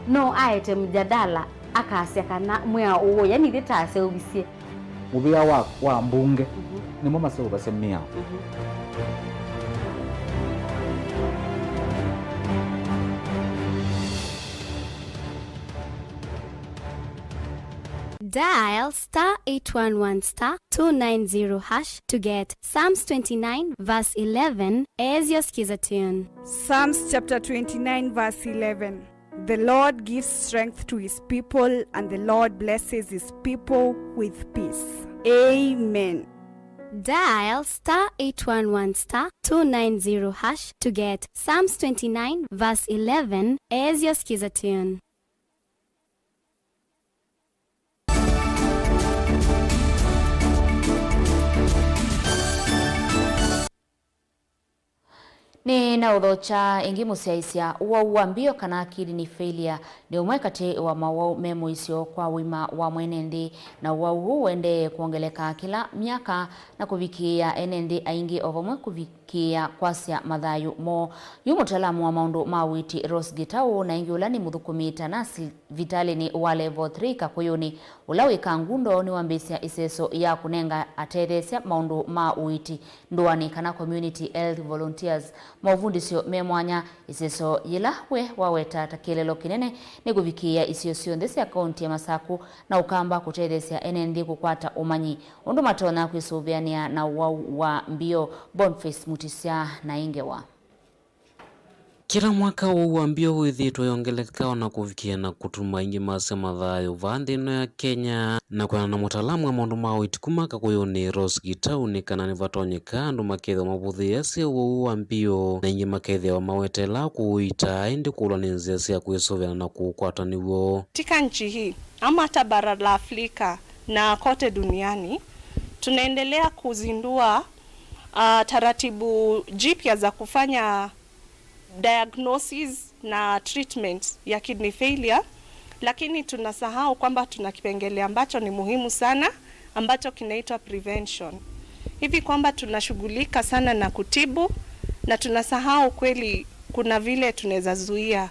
no aete mjadala akasya kana mwĩao ũũ, yani ithyĩ taseũvisye. Mũvĩa wa, wa mbunge nĩmo maseũvasya mĩao. Dial star eight one one star two nine zero hash to get Psalms twenty-nine verse eleven as your skiza tune. Psalms chapter twenty-nine verse eleven. The Lord gives strength to his people, and the Lord blesses his people with peace. Amen. Dial star eight one one star two nine zero hash to get Psalms twenty-nine verse eleven as your skiza tune. Nĩnaũthokya ĩngĩ mũsyaĩĩsya, ũwau wa mbio kana kidney failure nĩ ũmwe katĩ wa mawau me mũisyo kwa ũima wa mwene nthĩ, na ũwau ũũ ũendee kwongeleka kĩla myaka na kũvikĩĩa ene nthĩ aingĩ o vamwe kũvikĩĩa kwasya mathayũ moo. Yu mũtaalamu wa maũndũ ma ũiiti Rose Gitau, na ĩngĩ ũla nĩ mũthũkũmi ta nasi vitalĩnĩ wa Level three Kakũyũnĩ, ũla wĩ Kangundo, nĩwambĩĩsya ĩseso ya kũnenga atetheesya maũndũ ma ũiiti ndũanĩ kana community health volunteers maũvundĩsyo me mwanya. Ĩseso yĩla we waweta ta kĩeleelo kĩnene nĩ kũvikĩĩa isio syonthe sya kaunti ya Masaku na Ũkamba kũtetheesya ene nthĩ kũkwata ũmanyi ũndũ matonya kwĩsũvĩanĩa na ũwau wa mbio. Boniface Mutisya na ĩ ngewa. Kĩla mwaka ũwau wa mbio wĩthĩĩtwe ũyongeleka o na kũvikĩa na kũtuma aingĩ masya mathayũ vaa nthĩ ĩno ya Kenya. Na kwĩanana na mũtaalamu wa maũndũ ma ũiiti kuma Kakũyũnĩ, Rose Gitau, nĩ kana nĩvatonyeka andũ makethĩwa mavũthĩĩasya ũwau wa mbio, na aingĩ makethĩawa maweteelaa kũũita, ĩndĩ kũlwa nĩ nzĩa sya kwĩsũvĩana na kũũkwata nĩw'o. Katika nchi hii, ama hata bara la Afrika na kote duniani, tunaendelea kuzindua ah, taratibu jipya za kufanya diagnosis na treatment ya kidney failure, lakini tunasahau kwamba tuna kipengele ambacho ni muhimu sana, ambacho kinaitwa prevention. Hivi kwamba tunashughulika sana na kutibu na tunasahau kweli kuna vile tunaweza zuia.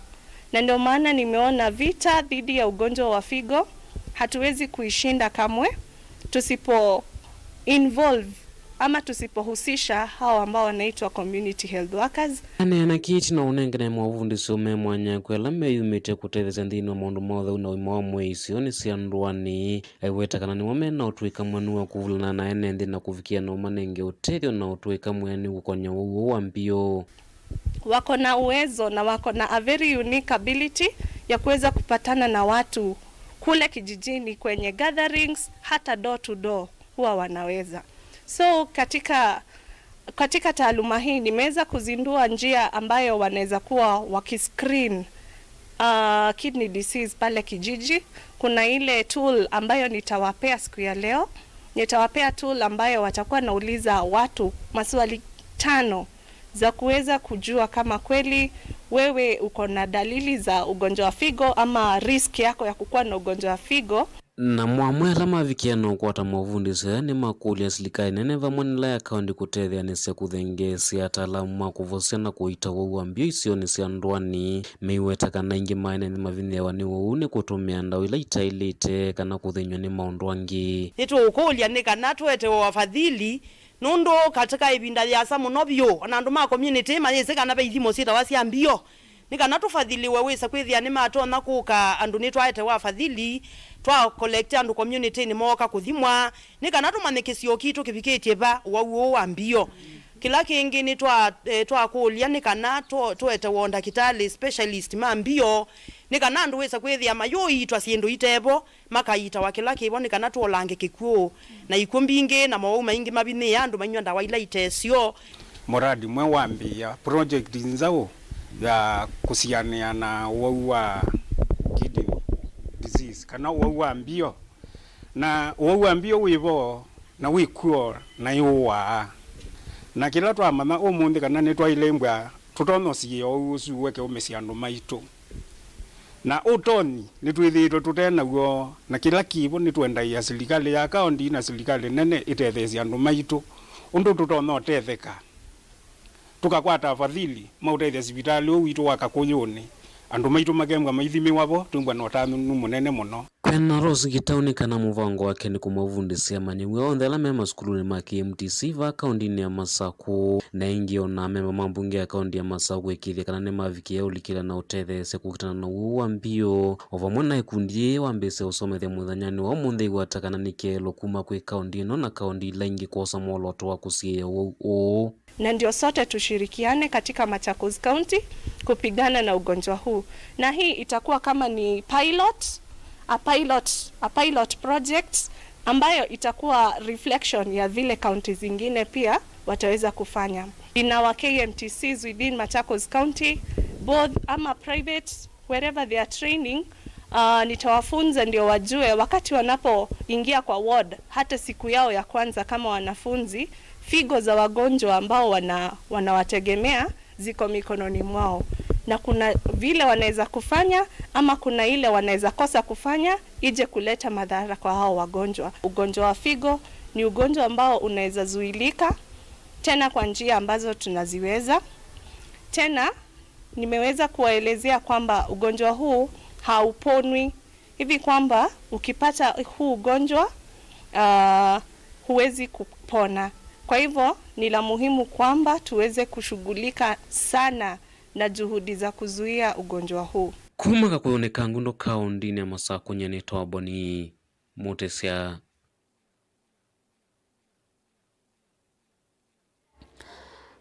Na ndio maana nimeona vita dhidi ya ugonjwa wa figo hatuwezi kuishinda kamwe tusipo involve ama tusipohusisha hao ambao wanaitwa community health workers. Aneena kĩĩ ĩtina wa ũnengane maũvundĩsyo me mwanya kwĩ ala meyumĩtye kũtetheesya nthĩnĩ wa maũndũ ma ũtheu na ũima wa mwĩĩ isionĩ sya ndũanĩ, aiweta kana nĩmo me na ũtũĩka mwenu wa kũvulana na ene nthĩ na kũvikĩa na ũmanenge ũtethyo na ũtũĩka mwĩanĩu kũkonya ũwau ũũ wa mbio. Wako na uwezo na wako na a very unique ability ya kuweza kupatana na watu kule kijijini kwenye gatherings, hata door to door huwa wanaweza. So katika, katika taaluma hii nimeweza kuzindua njia ambayo wanaweza kuwa wakiscreen Uh, kidney disease pale kijiji. Kuna ile tool ambayo nitawapea siku ya leo. Nitawapea tool ambayo watakuwa nauliza watu maswali tano za kuweza kujua kama kweli wewe uko na dalili za ugonjwa wa figo ama risk yako ya kukuwa na ugonjwa wa figo. Namo amwe ala mavikie na ũkwata movundĩsyo aya nĩmakũlya silikalĩ nene vamwe na ĩla ya kaũntĩ kũtetheanĩsya kũthengeesya ataalamu ma kũvosya na kũita ũwau wa mbio isionĩ sya ndũanĩ, meiweta kana aingĩ ma ene nĩmavinyĩĩawa nĩ ũwau nĩ kũtũmĩa ndawa ila itaĩlĩte kana kũthĩnywa nĩ maũndũ angĩ. Nĩtũũkũlya nĩ kana tũetewe wafadhili, nũndũ katika ĩvinda yĩasa mũno vyũ, ona andũ ma community mayĩsĩ kana ve ithimo syĩtawa sya mbio. Nĩ kana tũfathiliwe wĩsa kwĩthĩa nĩmatonya kũka andũ nĩtwaete wafadhili, twa collect andũ community-inĩ mooka kũthimwa, nĩ kana tũmanye kĩsio kitũ kĩvikĩtye va ũwau ũũ wa mbio. Kĩla kĩngĩ nĩ twa, eh, twakũlya nĩ kana tũ-, tũetewe ndakĩtalĩ specialist ma mbio, nĩ kana andũ wĩsa kwĩthĩa mayũiitwa syĩndũ itevo, makaitawa kĩla kĩvo nĩ kana tũolange kĩkw'ũ na ikw'ũ mbingĩ na mowau maingĩ mavinyĩĩa andũ mainyw'a ndawa ila itesyo. Mũradi mwe wambĩĩa project nzaũ ya kũsianĩa na ũwau wa kidney disease kana ũwau wa mbio. Na ũwau wa mbio wĩ vo na wĩ kw'o na ĩũaa. Na kĩla twamanya ũmũnthĩ kana nĩtwaĩle mbwa tũtonya ũsiĩĩa ũwau ũsu ũeke ũmĩsya andũ maitũ. Na ũtonyi nĩtwĩthĩĩtwe tũte naw'o, na kĩla kĩvo nĩtũendaĩa silikalĩ ya kaũnti na silikalĩ nene ĩtetheesye andũ maitũ ũndũ tũtonya ũtetheka. Tũkakwata afadhili ma ũtethya sivitalĩ ũũ witũ wa Kakũyũnĩ, andũ maitũ makembwa maithimĩwa vo, twĩmbwa na ũtanu mũnene mũno. Kwĩna Rose Gitau nĩ kana mũvango wake nĩ kũmavundĩsya amanyĩw'a onthe ala me masukulunĩ ma K M T C vaa kaũntinĩ ya Masakũ, na ĩngĩ ona amemba ma mbunge ya kaũnti ya Masakũ kũĩkĩĩthya kana nĩmavikĩa ũlikĩla na ũtetheesya kũkitana na ũwau wa mbio, o vamwe na ikundi yĩĩ wambĩĩsya ũsomethya mũthenyanĩ wa ũmũnthĩ ĩwata kana nĩ kĩeleelo kuma kwĩ kaũnti ĩno na kaũnti ila ingĩ kwosa mwolooto wa kũsiĩĩa ũwau ũũ. Na ndio sote tushirikiane katika Machakos County kupigana na ugonjwa huu. Na hii itakuwa kama ni pilot, a pilot, a pilot project ambayo itakuwa reflection ya vile counties zingine pia wataweza kufanya. In our K M T Cs within Machakos County, both ama private, wherever they are training, uh, nitawafunza ndio wajue wakati wanapoingia kwa ward, hata siku yao ya kwanza kama wanafunzi, figo za wagonjwa ambao wana-, wanawategemea ziko mikononi mwao, na kuna vile wanaweza kufanya ama kuna ile wanaweza kosa kufanya ije kuleta madhara kwa hao wagonjwa. Ugonjwa wa figo ni ugonjwa ambao unaweza zuilika tena kwa njia ambazo tunaziweza. Tena nimeweza kuwaelezea kwamba ugonjwa huu hauponwi, hivi kwamba ukipata huu ugonjwa, ah, huwezi kupona. Kwa hivyo, ni la muhimu kwamba tuweze kushughulika sana na juhudi za kuzuia ugonjwa huu. Kuma Kakũyũnĩ ka Ngundũ kaũntinĩ ya Masakũ, nyie nĩtawa Boni Mũtĩsya.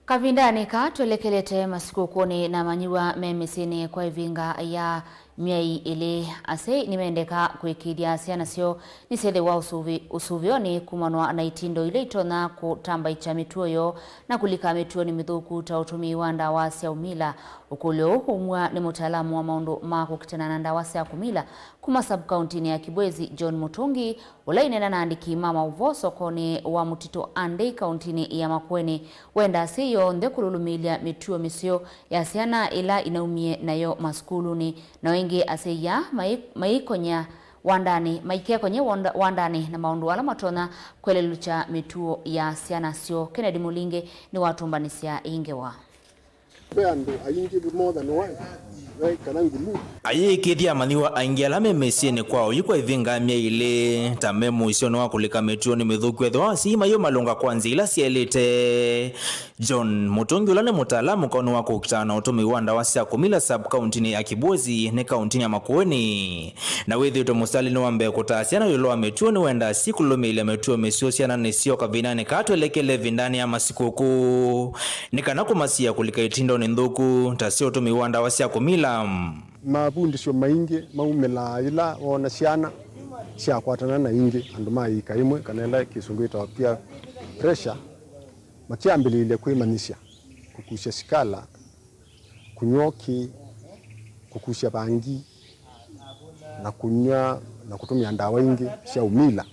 Kavindanĩ kaa twelekelete masikũkũnĩ na amanyĩw'a me mĩsyĩnĩ kwa ĩvinga ya myei ĩlĩ, asyai nĩmendeka kũĩkĩĩthya syana syoo nĩsyĩthĩwa ũsũvĩ-, ũsũvĩonĩ kumanwa na itindo ila itonya kũtambaĩkya mĩtuo yoo na kũlika mĩtuonĩ mĩthũku ta ũtũmĩi wa ndawa sya ũmila. Ũkũlyo ũũ umw'a nĩ mũtaalamu wa maũndũ ma kũkitana na ndawa sya kũmila kuma sub-kauntinĩ ya Kibwezi, John Mũtũngi, ũla aineena na aandĩki ma maũvoo sokonĩ wa Mũtitũ Andei kaũntinĩ ya Makueni, wenda asyai onthe kũlũlũmĩĩlya mĩtuo mĩseo ya syana ĩla inaumie nayo masukulunĩ. Na o ĩngĩ asyai aa mai-, maikony'a wandanĩ, maikekonye wanda-, wandanĩ na maũndũ ala matonya kwelelũkya mĩtuo ya syana syoo. Kennedy Mũlinge nĩwatũmbanĩsya ĩ ngewa. Ve andũ aingĩ more than one, ve kana nguluvu. Ayĩĩkĩĩthya amanyĩw'a aingĩ ala me mĩsyĩnĩ kwao yu kwa ĩvinga ya myei ĩlĩ, ta me mũisyonĩ wa kũlika mĩtuonĩ mĩthũku ethĩwa asyai mayũmalũnga kwa nzĩa ila syaĩlĩte. John Mũtũngi, ũla nĩ mũtaalamu kaũnĩ wa kũkitana na ũtũmĩi wa ndawa sya kũmila sub-kaũntinĩ ya Kibwezi nĩ kaũntinĩ ya Makueni, na wĩthĩĩtwe mũsyali nĩ wa mbee kũtaa syana ĩũlũ wa mĩtuo, nĩwendaa syĩ kũlũlũmĩĩlya mĩtuo mĩseo syananĩ syoo kavindanĩ kaa twelekele ĩvindanĩ ya masikũkũ, nĩ kana kũmasiĩĩa kũlika itindonĩ nthũku ta sya ũtũmĩi wa ndawa sya kũmila. Mavundĩsyo maingĩ maumĩlaa yĩla woona syana syakwatana na ingĩ, andũ ma ĩika ĩmwe, kana ĩla Kĩsũngũ yĩtawa peer pressure, makyambĩlĩĩlya kwĩmanyĩsya kũkusya sikala, kũnyw'a ũkĩ, kũkusya vangi, na kũnyw'a na kũtũmĩa ndawa ingĩ sya ũmila.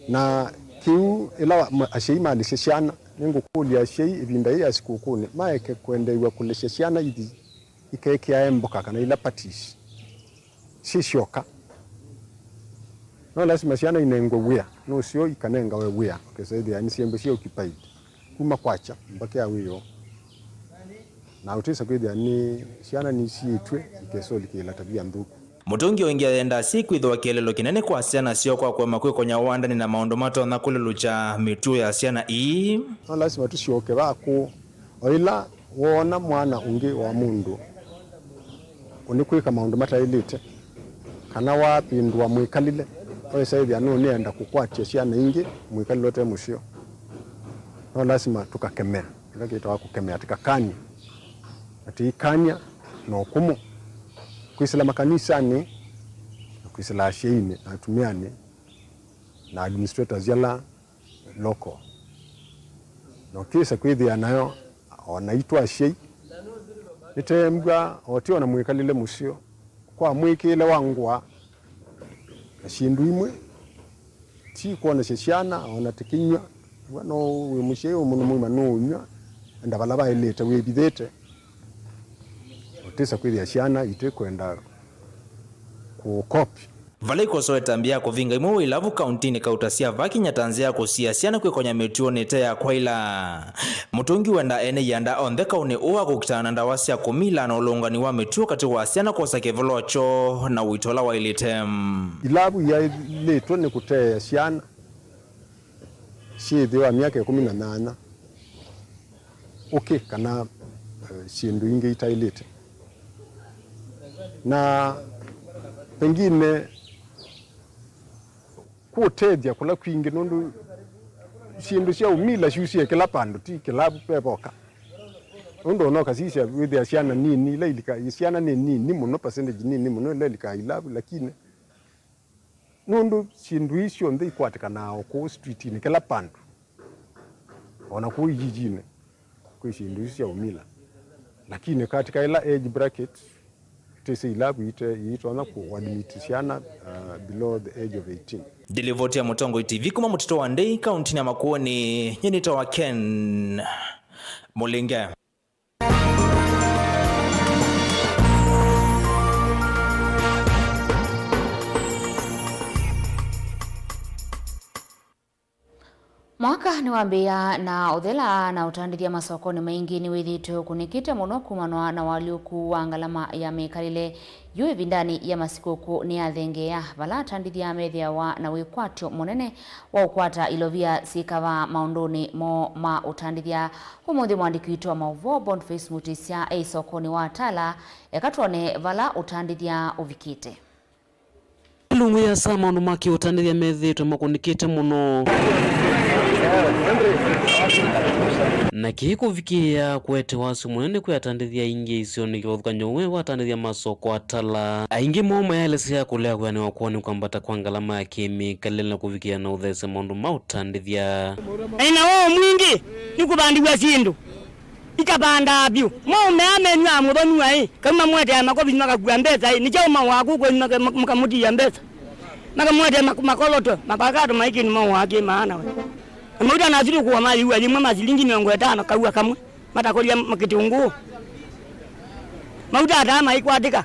Na kĩu, ĩla wa-, ma-, asyai malĩsya syana, nĩngũkũlya asyai ĩvinda yĩĩ ya sikũkũnĩ maeke kwendeew'a kũlĩsya syana ithi ikekĩae mboka kana ila parties syĩ syoka. No lasima syana inengwe wĩa, nũseo ikanengawe wĩa, ũkesa ĩthĩa nĩ syĩmbe syĩ occupied kuma kwakya mbaka ya wĩoo. Na ũtĩsa kwĩthĩa nĩ syana nĩsiĩtw'e ikesolikĩla tavia nthũku. Mũtũngi ũngĩ ayendaa syĩ kwĩthĩwa kĩeleelo kĩnene kwa syana syoo kwa kũema kwĩkonya wandani na maũndũ matonya kũlelũkya mĩtuo ya syana ii. No lasima tũsyoke vakũũ. O ĩla woona mwana ũngĩ wa mũndũ ũnĩkwĩka maũndũ mataĩlĩte, kana wapindũa mwĩkalĩle, wesa ĩthĩa nũnĩenda kũkwatya syana ingĩ mwĩkalĩle ũte mũseo. No lasima tũkakemea, kĩla kĩtawa kũkemea, tĩkakany'a, na tĩikany'a na ũkũmũ, kwĩsĩla makanisanĩ, na kwĩsĩla asyaiinĩ, na atumĩanĩ, na administrators ala local. Na ũkĩsa kwĩthĩa nayo, o naitũ asyai, nĩtembwa o ti o na mwĩkalĩle mũseo, kwa mwĩkĩĩle wa ngũa na syĩndũ imwe, ti kwonasya syana, o na tĩkĩnyw'a. W'a no wĩ mũsyai mũndũ mũima nũũnyw'a, enda vala vaĩlĩte wĩvithĩte, ũtĩsa kwĩthĩa syana itĩkwenda kũkopi. Vala ikosoe ĩtambya ya kũvinga imwe wa ilavu kauntinĩ kauta sya vakinya ta nzĩa ya kũsiĩĩa syana kwĩkonya mĩtuonĩ ĩte ya kwaĩla. Mũtũngi wenda ene ianda onthe kaũnĩ ũũ wa kũkitana na ndawa sya kũmila na ũlũngani wa mĩtuo katĩ wa syana kwosa kĩvolo kyoo na ũito ũla waĩlĩte. Ilavu iyaĩlĩtwe nĩ kũteea syana syĩthĩwa myaka ĩkũmi na nyanya ũkĩ kana, eh, syĩndũ ingĩ itaĩlĩte. Na pengine kũtethya kũla kwingĩ, nũndũ syĩndũ sya ũmila syusie kĩla vandũ, ti kĩlavu vevoka. Nũndũ ona ũkasisya wĩthĩa syana nini, ila ilika, syana nĩ nini mũno, percentage nini mũno ila ilikaa ilavu, lakini nũndũ syĩndũ ii syonthe ikwatĩkanaa o kũu streetinĩ, kĩla vandũ, o na kũu ijijinĩ, kwĩ syĩndũ isu sya ũmila. Lakini katika ila age bracket, tĩsĩ ilavu ite-, iitonya kũadmit syana, uh, below the age of eighteen. Ndilivoti ya Mũtongoi T V kuma mũtitũ wa Ndei, kauntinĩ ya Makueni, nyie nĩtawa Ken Mũlinge. Mwaka nĩwambĩĩa na ũthela, na ũtandĩthya masokonĩ maingĩ nĩwĩthĩĩtwe ũkunĩkĩte mũno kumanwa na ũalyũku wa ngalama ya mĩkalĩle. Yu ĩvindanĩ ya masikũkũ nĩyathengeea, vala atandĩthya methĩawa na wĩkwatyo mũnene wa ũkwata ilovia syĩkavaa maũndũnĩ moo ma ũtandĩthya. Ũmũnthĩ, mũandĩki witũ wa maũvoo Boniface Mutisya e isokonĩ wa Tala. Eka twone vala ũtandĩthya ũvikĩte. Ilungu yĩasa, maũndũ ma kĩũtandĩthya methĩĩtwe makũnĩkĩte mũno, na kĩĩ kũvikĩĩa kũete wasyo mũnene kwĩ atandĩthya aingĩ isionĩ kĩvathũkany'o we wa atandĩthya masoko a Tala. Aingĩ moo mayaelesya kũlea kwĩanĩwa kwoo nĩ kwambata kwa ngalama ya kĩmĩkalĩle na kũvikĩĩa na ũthesya maũndũ ma ũtandĩthya. Na ĩna woo mwingĩ nĩ kũvandĩw'a syĩndũ. Ikavandaa vyũ. Maũmea menywaa mũthoni waĩ, kauma mwetea makovi makakua mbesa ĩ, nĩ kyaũ maũaa kũkwenyu maka-, maka-, mũkamũtia mbesa? Makamwetea mak-, makoloto, mapakato maĩ kĩndũ maũaa kĩ maana we. Na mauta nasu tũkũa mayĩua yĩmwe ma silingi mĩongo ĩtano kaua kamwe, matakolya ma-, kĩtũngũũ. Mauta ataa maikwatĩka,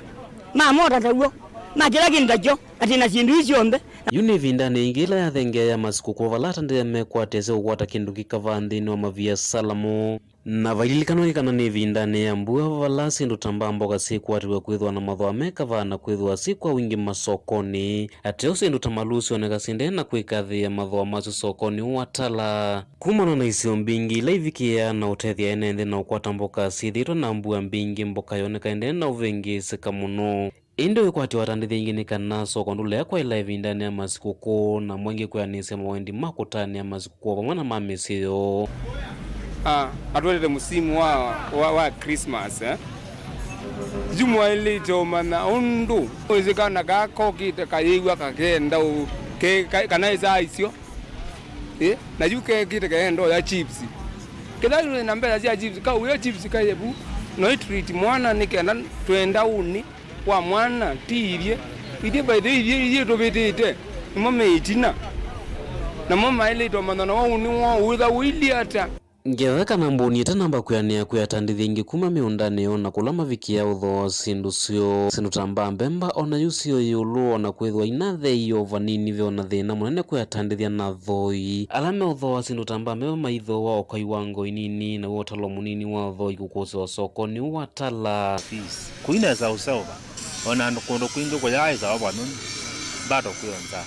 ma mota taw'o, ma kĩla kĩndũ takyo, atĩ na syĩndũ ii syonthe. Yu nĩ ĩvindanĩ ĩngĩ ĩla yathengeea ya masikũkũ vala atandĩthya mekwatĩsya kũkwata kĩndũ kĩkavaa nthĩnĩ wa maviasala moo. Na vaililikanwa ĩ kana nĩ ĩvindanĩ ya mbua vala syĩndũ ta mbaa mboka syĩkwatĩw'a kwĩthĩwa na mathooa me kavaa na kwĩthĩwa syĩ kwa wingĩ masokonĩ. Ateo syĩndũ ta maluu syoneka syendee na kwĩkathĩĩa mathooa masyo sokonĩ ũũ wa Tala. Kumana na isio mbingĩ ila ivikĩĩaa na ũtethya ene nthĩ na ũkwata mboka syĩthĩĩtwe na mbua mbingĩ, mboka yoneka ĩendee na ũvĩngĩĩsĩka mũno. Ĩndĩ wĩkwatyo wa atandĩthya aingĩ nĩ kana soko ndũlea kwaĩla ĩvindanĩ ya masikũkũ, na mwaingĩ kwĩanĩsya mawendi ma kũtanĩa masikũkũ o vamwe na ma mĩsyĩ yoo. Ah, atwetete musimu wa, wa, wa Christmas, eh? Yu mwaĩlĩte ũmanya ũndũ wĩsĩ kana kaa kokĩte kayĩw'a kakenda ũ-, ke-, ka-, kana ĩsaa isyo. Ĩ, na yu kekĩte keenda ũya chips. Kĩtha wĩ na mbesa sya chips, kauya chips kaye vu. No itreat mwana nĩ kenda twenda ũnĩ wa mwana, ti ithyĩ. Ithyĩ by the way, ithyĩ, ithyĩ tũvĩtĩte, nĩmo me ĩtina. Namo maĩlĩtwe manyana wa ũnĩ woo wĩtha ũilyĩ ata. Ngetha kana mbũni ĩtanamba kwĩanĩa kwĩ atandĩthya aingĩ kuma mĩũndanĩ yoo na kũla mavikĩaa ũthooa syĩndũ syoo, syĩndũ ta mbaa mbemba, o na yu syoo ĩũlũ, o na kwĩthĩwa inathei o vanini, ve o na thĩna mũnene kwĩ atandĩthya na athoi. Ala meũthooa syĩndũ ta mbaa mbemba maithooa o kwa iwango inini, naw'o ũtalo mũnini wa athoi kũkũsĩwa sokonĩ ũũ wa Tala. Fees. Kũinesa ũseũva, o na andũ kũndũ kwingĩ kũyaĩsawa vanunu, bado kwĩ o nzaa.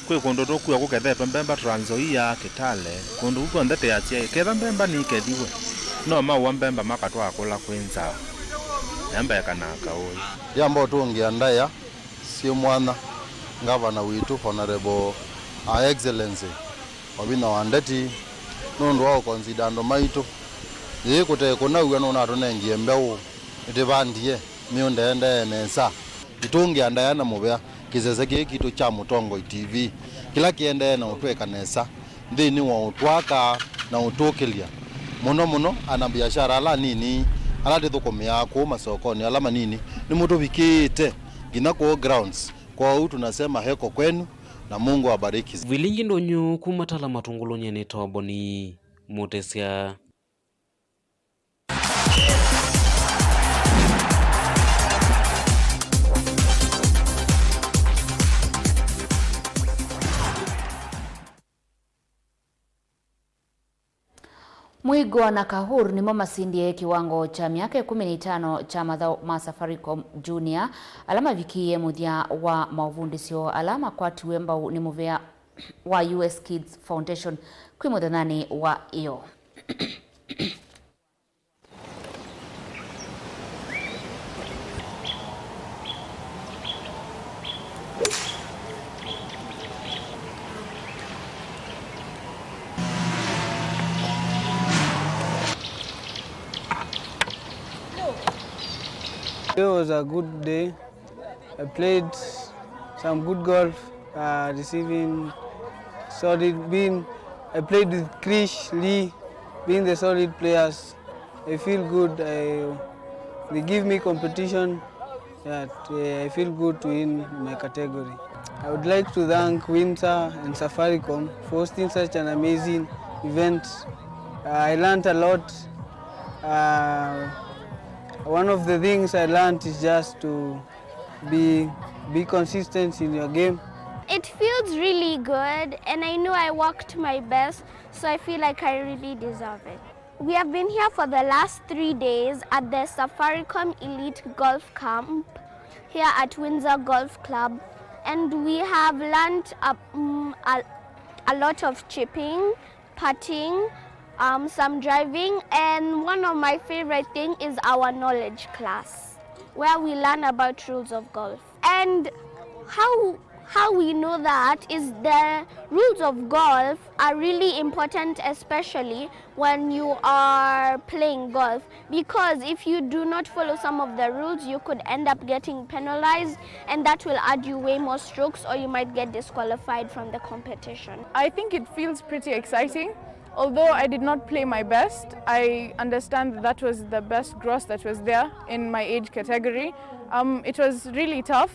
Kwĩ kũndũ tũkua kũkethetwe mbemba Trans Nzoia, Kitale, kũndũ kũ kw'onthe tĩasya, ketha mbemba nĩikethiwe, no maũa mbemba makatwaa kũla kwĩ nzaa. Namba ekanaa kaũĩ. Yamba ũtũngĩa ndaĩa syĩ mwanya Ngavana witũ Honorable Her Excellency Wavinya wa Ndeti nũndũ wa ũkonsida andũ maitũ. Yĩĩ kũte kũnaw'a nũnatũnengie mbeũ nĩtĩvandie. Mĩũnda ĩendee nesa. Itũngĩa ndaĩa na mũvea kĩsese kĩĩ kitũ kya Mũtongoi T V, kĩla kĩendee na ũtwĩka nesa nthĩnĩ wa ũtwaka na ũtũkĩlya. Mũno mũno anabiashara ala anini ala tũthũkũmĩaa kũu masokonĩ ala manini, nĩmũtũvikĩĩte nginya kũu grounds. Kwoou tunasema heko kwenu na Mungu awabariki. Vilingi Ndonyo kuma Tala Matungulunyenĩ Toboni, Mutesya. Muigwa na Kahur nĩmo masindie kĩwango kya myaka ĩkũmi na itano kya mathaũ ma Safaricom Junior, ala mavikĩie mũthya wa maũvundĩsyo ala makwatiwe mbau nĩ mũvea wa U S Kids Foundation kwĩ mũthenyanĩ wa ĩyo. Today was a good day. I played some good golf, uh, receiving solid, being, I played with Krish, Lee, being the solid players. I feel good. I, they give me competition that, uh, I feel good to win my category. I would like to thank Windsor and Safaricom for hosting such an amazing event. Uh, I learned a lot. Uh, one of the things I learned is just to be, be consistent in your game. It feels really good, and I know I worked my best, so I feel like I really deserve it. We have been here for the last three days at the Safaricom Elite Golf Camp here at Windsor Golf Club, and we have learned a, mm, a, a lot of chipping, putting, um, some driving, and one of my favorite thing is our knowledge class, where we learn about rules of golf. And how, how we know that is the rules of golf are really important, especially when you are playing golf, because if you do not follow some of the rules, you could end up getting penalized, and that will add you way more strokes, or you might get disqualified from the competition. I think it feels pretty exciting. Although I did not play my best, I understand that was the best gross that was there in my age category. Um, it was really tough.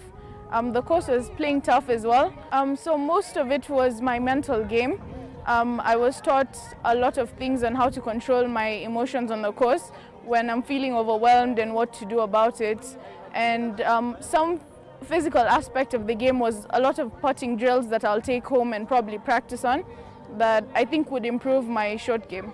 Um, the course was playing tough as well. Um, so most of it was my mental game. Um, I was taught a lot of things on how to control my emotions on the course when I'm feeling overwhelmed and what to do about it. And, um, some physical aspect of the game was a lot of putting drills that I'll take home and probably practice on, that I think would improve my short game.